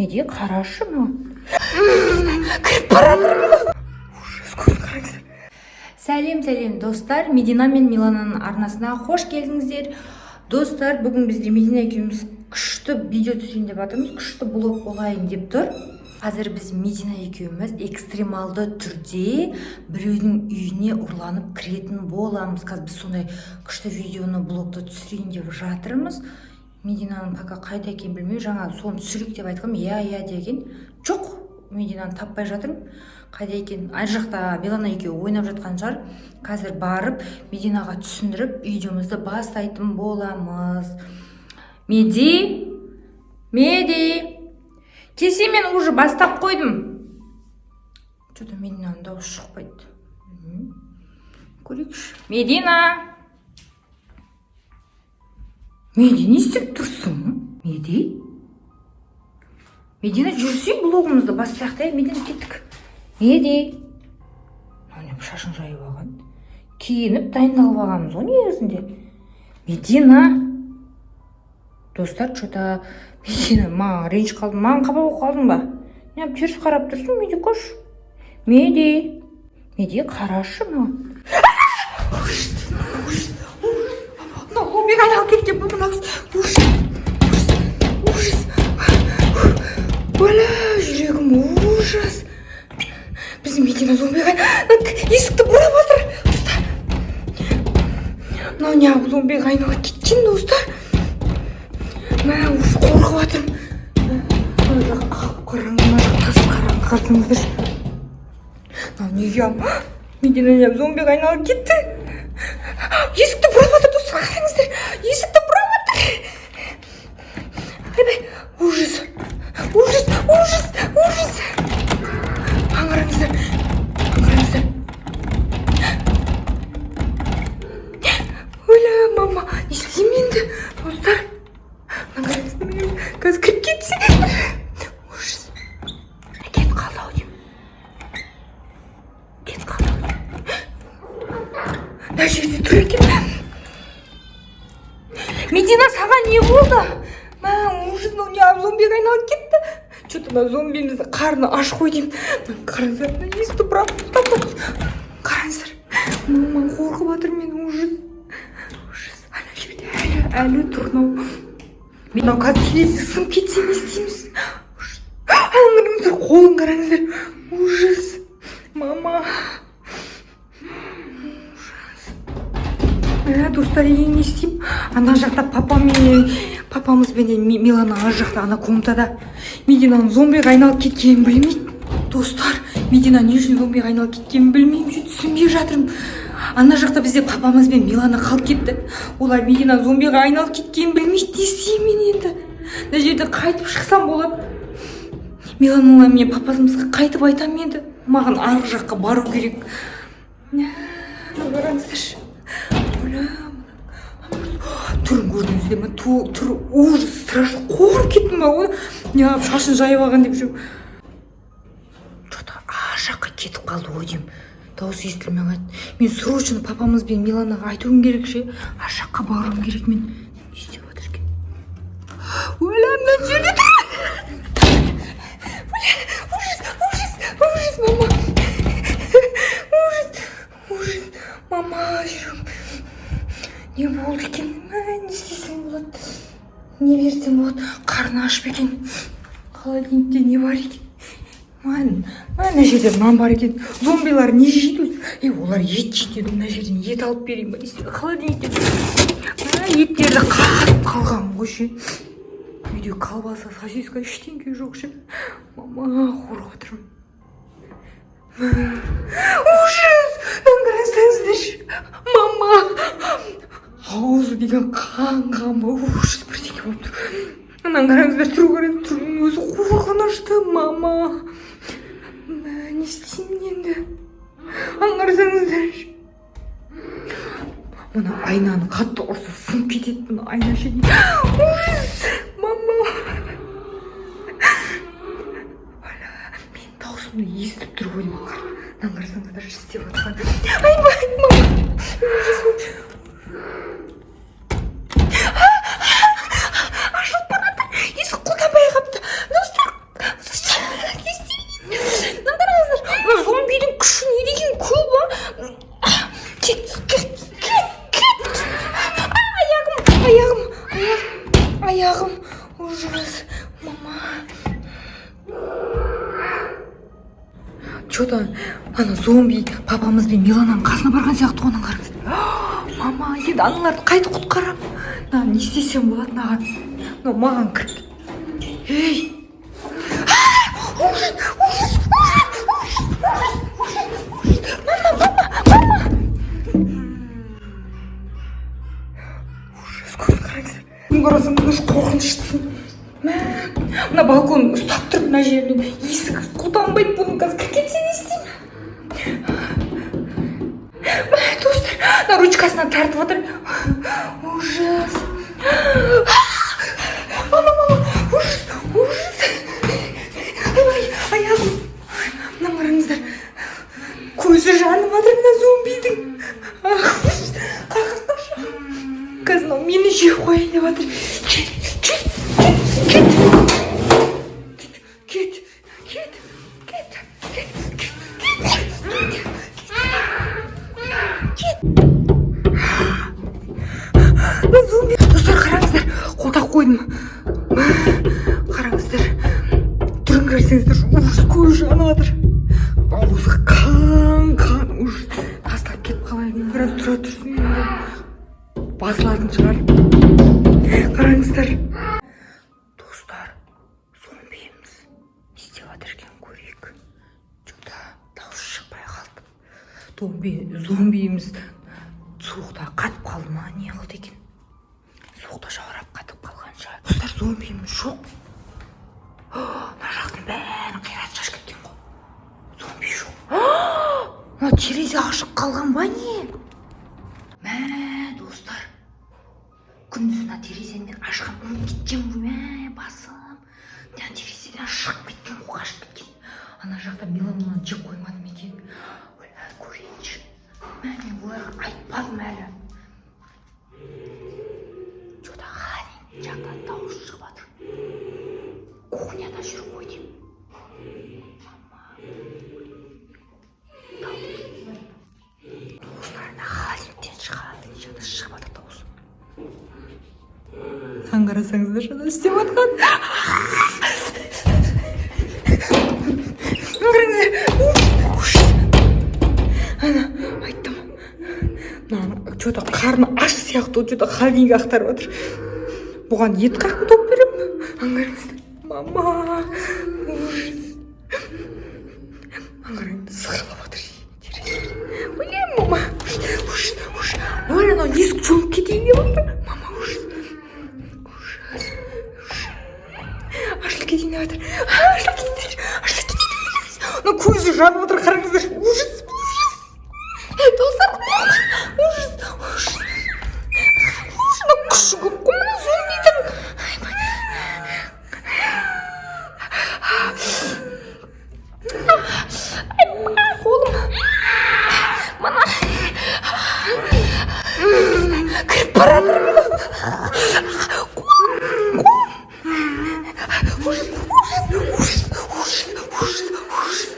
Меди, қарашы, мынау кіріп бара жатыр. Ужас, көзін қараңыздар. Сәлем, сәлем, достар! Медина мен Милананың арнасына қош келдіңіздер. Достар, бүгін бізде Медина екеуміз күшті видео түсірейін деп жатырмыз, күшті блог болайын деп тұр. Қазір біз Медина екеуміз экстремалды түрде біреудің үйіне ұрланып кіретін боламыз. Қазір біз сондай күшті видеоны, блогты түсірейін деп жатырмыз. Мединаның пока қайда екенін білмеймін. Жаңа соны түсірейік деп айтқанмын, иә, иә деген жоқ. Мединаны таппай жатырмын, қайда екенін. Ар жақта Милана екеуі ойнап жатқан шығар. Қазір барып, Мединаға түсіндіріп, видеомызды бастайтын боламыз. Меди, Меди, кесе, мен уже бастап қойдым. Че-то Мединаның дауысы шықпайды. Білмеймін. Көрейікші. Медина, Меди, не істеп тұрсың? Меди, Медина, жүрсе, блогымызды бастайық та. Медина, кеттік. Меди, мынау не, шашын жайып алған? Киініп, дайындалып алғанбыз ғой негізінде. Медина, достар, че-то Медина маған ренжіп қалды. Маған қапа болып қалдың ба? Неғып теріс қарап тұрсың? Меди, қош, Меди, Меди, қарашы, мынау. Ужас, ужас, ужас! Мынау зомбиге айналып кеткен бұл, мына қыз. Ужас, ужас, өлә, жүрегім, ужас! Біздің Медина зомбиге, есікті бұрап жатыр. Достар, мынау неғып зомбиге айналып кеткен? Достар, мә, уф, қорқып жатырмын. Мына жақ қап қараңғы, мына жақ тас қараңғы. Қарасаңыздаршы, мынау неге, Медина неғып зомбиге айналып кетті? Есікті бұрап жатыр, достар, қараңыздар, есікті бұрап жатыр. Ойбай, ужас, ужас, ужас, ужас! Қараңыздар, қараңыздар. Өлә, мама, не істеймін енді? Достар, мына қараңыздар, қазір кіріп кетсе. Ужас, кетіп қалды ау деймін, кетіп қалды ау деймін. Мына жерде тұр екен. Медина, саған не болды? Мә, ужас, мынау не, зомбиге айналып кетті. Че-то мына зомбиміздің қарны аш қой деймін. Мына қараңыздар, мына есікті бұрап ұстап. Қараңыздар, мама, қорқып жатырмын мен. Ужас, ужас! Ана жерде әлі тұр мынау. Мынау қазір терезе сынып кетсе, не істейміз? Ужас. Ана қараңыздар, қолын қараңыздар. Ужас, мама, ужас! Ә, достар, енді не істеймін? Ана жақта папамен, папамызбенен Милана ар жақта, ана комнатада. Мединаның зомбиға айналып кеткенін білмейді. Достар, Медина не үшін зомбиға айналып кеткенін білмеймін, түсінбей жатырмын. Ана жақта бізде папамыз бен Милана қалып кетті. Олар Медина зомбиға айналып кеткенін білмейді. Не істеймін мен енді? Мына жерде қайтып шықсам болады? Миланалар мен папамызға қайтып айтамын енді? Маған арғы жаққа бару керек. Мә, қараңыздаршы. Оля, түрін көрдіңіздер ме? Түрі ужас, страшно, қорқып кеттім ба. Оны неғып шашын жайып алған деп жүрмін. Че-то ар жаққа кетіп қалды ғой деймін, дауысы естілмей қалды. Мен срочно папамыз бен Миланаға айтуым керек ше, ар жаққа баруым керек. Мен не істеп жатыр екен? Оля, мына жерде тұр. Оля, ужас, ужас, ужас, мама, ужас, ужас, мама, жүрегім. Не болды екен? Мә, не істесем болады, не берсем болады? Қарны аш па екен? Холодильникте не бар екен? Мә, мына жерде нан бар екен. Зомбилар не жейді өзі? Е, олар ет жейді. Мына жерден ет алып берейін ба? Не істеймін? Холодильникте, мә, еттерді қатып қалған ғой ше. Үйде колбаса, сосиска, ештеңе жоқ ше. Мама, қорқып отырмын. Ужас, мынаны қарасаңыздаршы, мама, аузы деген қан қан ба? Ужас, бірдеңе болып тұр. Мынаны қараңыздар, түрі, қараңыз, түрінің өзі қорқынышты. Мама, мә, не істеймін енді? Ана қарасаңыздаршы, мына айнаны қатты ұрса, сынып кетеді мына айна ше. Ужас, мама. Аля, менің дауысымды естіп тұр ғой деймін. Мынаны қарасаңыздаршы, істеп жатқан. Айбай, мама, ужас! Ашылып бара жатыр есік, құлтамай қалыпты, достар. Че-то ана зомби папамыз бен Милананың қасына барған сияқты ғой, ананы қараңыздар. Мама, енді аналарды қайтып құтқарамын? Мына не істесем болады мынаған? Мынау маған кіріп, ей! Ужас, ужас, ужас, ужас, ужас, ужас! Мама, мама, мама! Ужас, көзін қараңыздар. Қарасаң, уже қорқыныштысың. Мә, мына балкон ұстап тұр, мына жерінен есік құлтанбайды. Бұның қазір кіріп кетсе, не істеймін? Мә, достар, мына ручкасынан тартып отыр. Ужас! Мама, мама, ужас, ужас! Ай, аяғым! Мына қараңыздар, көзі жанып жатыр мына зомбидің. Ах, ужас! Қақыртпашы, қазір мынау мені жеп қояйын деп жатыр. Кет, кет, кет, кет, кет, кет, кет, кет, кет, кет! Мына зомби, достар, қараңыздар, қолдап қойдым. Мә, қараңыздар, түрін көрсеңіздер, ужас, көзі жанып жатыр, аузы қан қан, ужас! Тастап кетіп қалайын, біраз тұра тұрсын, енді басылатын шығар. Қараңыздар, достар, зомбиіміз не істеп жатыр екен, көрейік. Че-то дауысы шықпай қалды. Зомбиіміз суықта қатып қалды ма, не қылды екен? Суықта жаурап, қатып қалған шығар. Достар, зомбиіміз жоқ. Мына жақтың бәрін қиратып шашып кеткен ғой. Зомби жоқ. Мына терезе ашық қалған ба, не? Мә, достар, күндіз мына терезені мен ашқан ұмытып кеткенмін ғой. Мә, басым, мына терезеден шығып кеткен ғой, қашып кеткен. Ана жақта Милананы жеп қоймады ма екен? Ой, көрейінші. Мә, мен оларға айтпадым әлі. Че-то холодильник жақтан дауыс шығып жатыр, кухняда жүр ғой деймін. Мама, дауыс, достар, ана холодильниктен шығады, жақта шығып жатыр дауыс. Сан қарасаңыздаршы, ана істеп жатқан. Қараңыздар, ужас! Ана айттым, мына че-то қарны аш сияқты, че-то холодильник ақтарып жатыр. Бұған ет қаяқтан тауып беремін? Ана қараңыздар, мама, ужас! Ана қараңыз, сығалап жатыр терезеден. Ой, мама, ужас, ужас! Ой, анау есік жұлып кетейін деп жатыр. Мама, ужас, ужас, ужас! Ашылып кетейін деп жатыр, ашылып кетейін, ашылып кетейін деп жатыр. Мына көзі жанып отыр, қараңыздар. Ужас, ужас, достар, ужас, ужас, ужас! Мына күші көп қой мына зомбидің. Айбай! Айбай, қолым! Мына кіріп бара жатыр. Қолым, қолым! Ужас, ужас, ужас, ужас, ужас, ужас!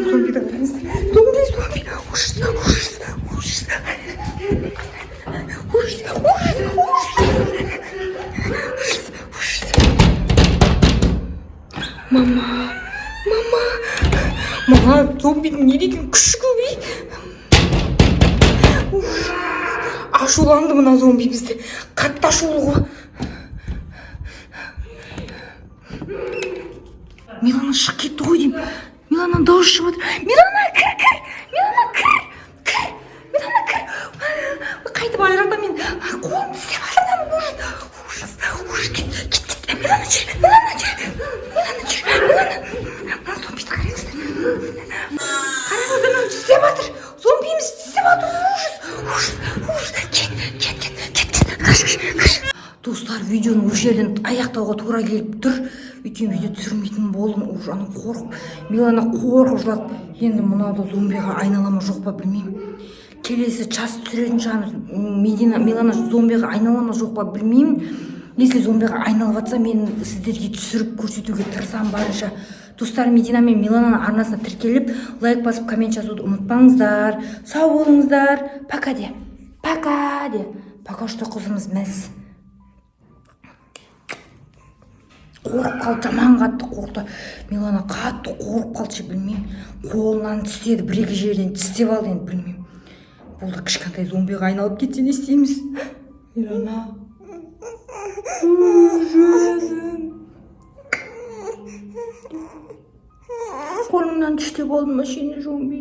Зомбиді қараңыздар, зомби, зомби! Ужас, ужас, ужас, ужас, ужас, ужас, ужас! Мама, мама, мама! Зомбидің не деген күші көп, ей! Ужас! Ашуланды мына зомби бізді, қатты ашулы ғой. Милана шығып кетті ғой деймін. Милананың дауысы шығып жатыр. Милана, кір, кір! Милана, кір, кір! Милана, кір! Қайтып ана жақта мен қолым тістеп жатыр. Ужас, ужас, ужас! Кет, кет, кет! Милана, жүр! Милана, жүр! Милана, жүр! Милана, мына зомбиді қараңыздар, қараңыздар, мынау тістеп жатыр. Зомбиіміз тістеп жатыр. Ужас, ужас, ужас! Кет, кет, кет, кет, кет, қаш, қаш, қаш! Достар, видеоны осы жерден аяқтауға тура келіп тұр, өйткені видео түсірмейтін болдым уже. Ана қорқып, Милана қорқып жылады. Енді мынау да зомбиға айнала ма, жоқ па, білмеймін. Келесі час түсіретін шығармыз. Медина, Милана зомбиға айнала ма, жоқ па, білмеймін. Если зомбиға айналып жатса, мен сіздерге түсіріп көрсетуге тырысамын барынша. Достар, Медина мен Милананың арнасына тіркеліп, лайк басып, коммент жазуды ұмытпаңыздар. Сау болыңыздар! Пока де, пока де. Пока что қызымыз мәз. Қорқып қалды, жаман қатты қорықты. Милана қатты қорқып қалды ше, білмеймін, қолынан тістеді, бір екі жерден тістеп алды. Енді білмеймін, бұл да кішкентай зомбиға айналып кетсе, не істейміз? Милана, жаным, қолыңнан тістеп алды ма сені зомби?